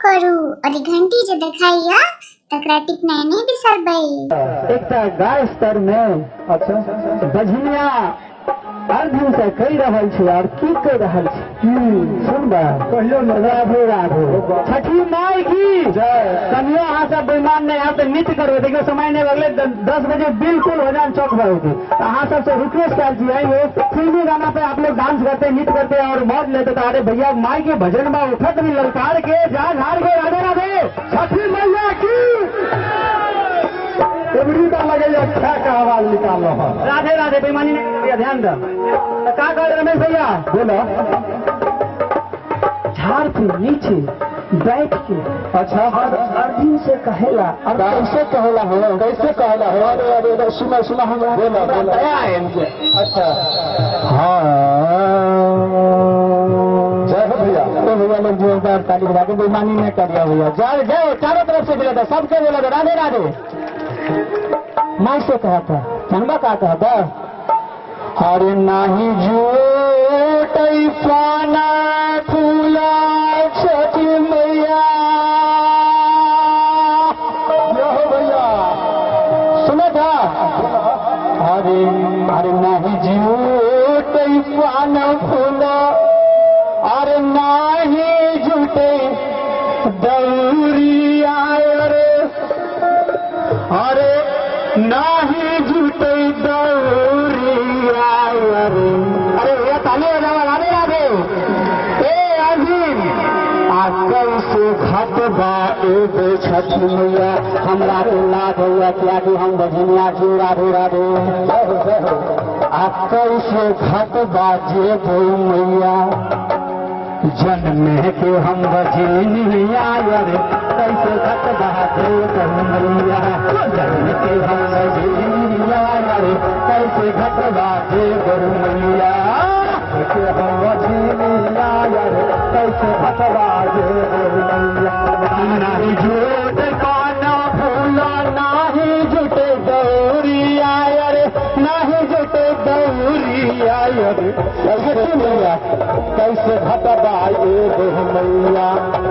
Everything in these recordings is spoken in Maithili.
करू और ई घंटी जे देखाइया तकरा टिपनाइ नहि बिसरबै। एकटा गाछ तर में अच्छा बझनिया अर्जुन से कहि रहल छी और की कहि रहल छी सुनबा कहियो ने। राधे राधे छठी माई की जय। कनियो अहाँ सब बेईमान नहीं आप नृत्य करबे देखियो समय नहीं लगले 10 बजे बिल्कुल हो जान चौक पर होती तो अहाँ सबसे रिक्वेस्ट कर छी वो फिल्मी गाना पे आप लोग डांस करते नृत्य करते और मौज लेते तो अरे भैया माई के भजन में उठत भी ललकार के जा झाड़ के राधे राधे छठी मैया की एवरी का लगैया खा के आवाज निकाल रहा राधे राधे बेईमानी नहीं भैया ध्यान दो तो का कह रमेश भैया बोला झाड़ के नीचे बैठ के अच्छा और अर्जुन से कहेला और कैसे कहेला हो कैसे कहला हो अरे अरे अरे सुना सुना हमरा बोला, हमरा बोला। दया है इनके। अच्छा हाँ जय हो भैया तो भैया लोग जोरदार ताली बजा के बेईमानी नहीं कर रहा भैया जय जय चारों तरफ से बोला था सबके बोला था राधे राधे माई से कहा था चंदा का कहा था हरे नाही झूठ पाना फूला छठी मैया जय हो भैया सुना था अरे अरे नाही झूठ पाना फूला अरे नाही झूठे दौरी आय रे अरे नाही झूठे दौरी आय रे अरे भैया ताली बजाओ राधे राधे ए अर्जुन आ कैसे घट बा एगो छठी मैया हमरा के लाभ होइया कियाकि हम बझनिया छी राधे राधे जय हो जय हो आ कैसे घट बा जेबो मैया जन्मे के हम बझनिया रे कैसे घट बा जेबो मैया जन्मे के हम बझनिया रे कैसे घट बा जेबो मैया के हम बझनिया रे कैसे भटवा जे हो मैया नाही झूठ काना भूला नाही झूठ दौरिया रे नाही झूठ दौरिया रे कैसे मैया कैसे घटबा एगो मैया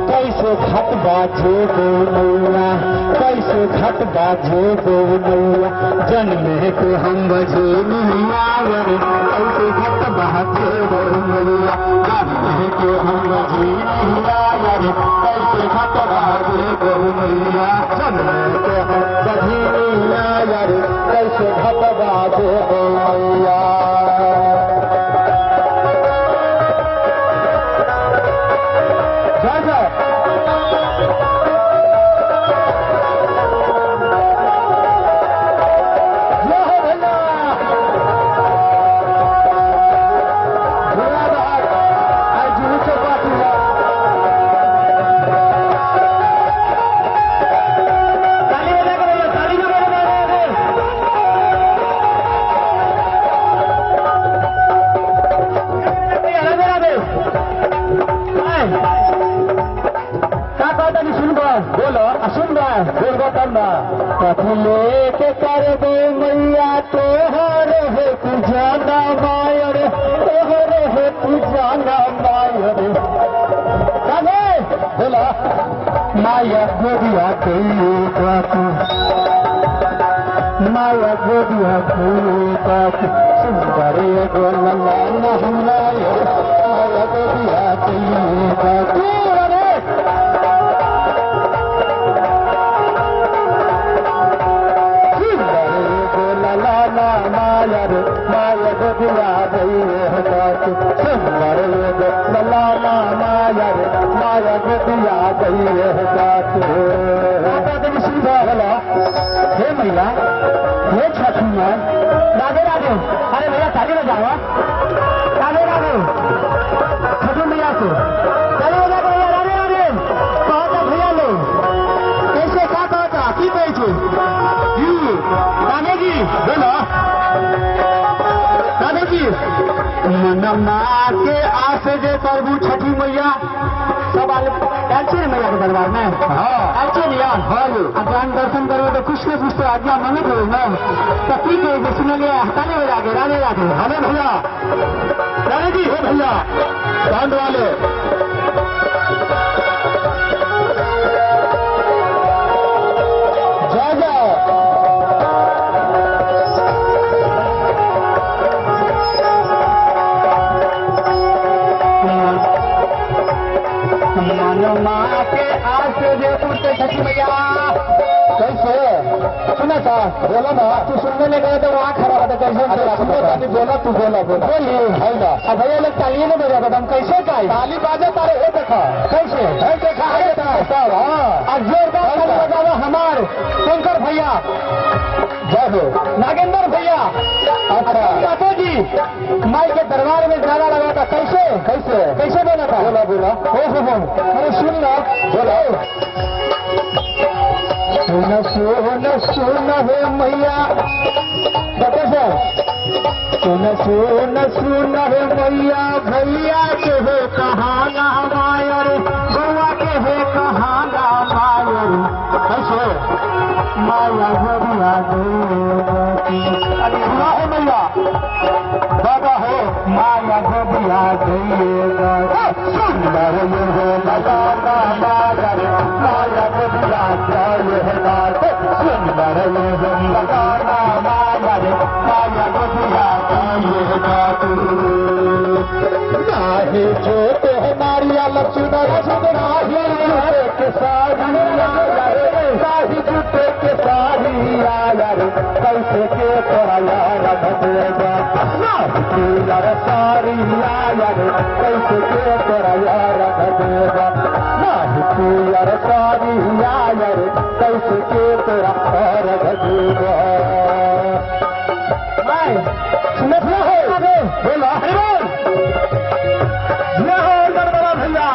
कैसे घटबा जेबो मैया कैसे घटबा जेबो मैया जन्मे के हम बझनिया रे कैसे घटबा जेबो मैया जन्मे के हम बझनिया रे कैसे घटबा जेबो मैया जन्मे के हम बझनिया रे कैसे घटबा जेबो मैया जय जय जय हो भैया भैया बाहर आज जुहू चौपाटी है ताली बजा के भैया ताली बजा के राधे राधे राधे राधे का कहता नहीं सुन बा बोलो सुन बा बोलबो तब ना कथी लेके करबो मैया तोहर हे पूजाना मायर तोहर हे पूजाना मायर राधे बोला माया गोदिया कइयो बापू माया गोदिया कइयो बापू सुंदर एगो लला हमरा माया गोदिया कइयो बापू राधे सुंदर एगो लला ना माया रे माया गोदिया गई बापू सुंदर एगो लला ना माया रे माया गोदिया गई बापू माता देवी सुविधा होला हे मैया हे छठी माँ राधे राधे अरे भैया ताली बजाओ राधे राधे छठी मैया को ताली बजा के भैया राधे राधे कहता भैया लोग कैसे का कहता की कहै छै जी राधे जी बोला राधे जी मनमा के आस जे करबू छठी मैया सब आल आयल छियै ने मैया के दरबार में हाँ आयल छियै ने यार हाँ यौ आ जहन दर्शन करबै तऽ कुछ ने कुछ तऽ आज्ञा मंगैत होबै ने तऽ की कहै छै सुनलियै ताली बजा के राधे राधे अरे भैया राधे जी हे भैया बैंड वाले मनमा के आस जे पुरते छठी मैया। कैसे सुना सा बोला ना। तू सुनने लगे तो वहाँ खराब था कैसे। अरे सुनो तानी, बोला तू, बोला बोला बोली है ना। अब भैया लोग ताली नहीं बजा हम कैसे गाए? ताली बाजा तारे हे देखा कैसे है देखा है देखा सब। हाँ और जोरदार ताली बजाओ हमार शंकर भैया, जय हो नागेंद्र भैया। अच्छा माता जी माई के दरबार में नारा लगा था कैसे कैसे कैसे बोला था? बोला बोला हो हो, अरे सुन ना बोला। सुन सुन सुन हे मैया, डॉक्टर साहब सुन सुन सुन हे मैया, भैया के हो कहाना मायर, बउआ के हो कहाना मायर, कैसे माया बबुआ दे। अरे सुना हो मैया, बाबा हो माया बबुआ दे। सुंदर ये हो लगाना माया रे, माया बबुआ जाए है बात। सुंदर ये हो लगाना माया रे, माया बबुआ जाए है बात। नाही जोते है नारिया लक्ष्मण नाही जुटे के सारी आया रे, नाही जुटे के सारी आया रे, कैसे के तोरा यार भदेगा। नाही यार सारी आया रे, कैसे के तोरा यार भदेगा। नाही यार सारी आया रे, कैसे के तोरा यार भदेगा। सुनो सुनो हो बोला हरि बोल। जय हो गणबड़ा भैया।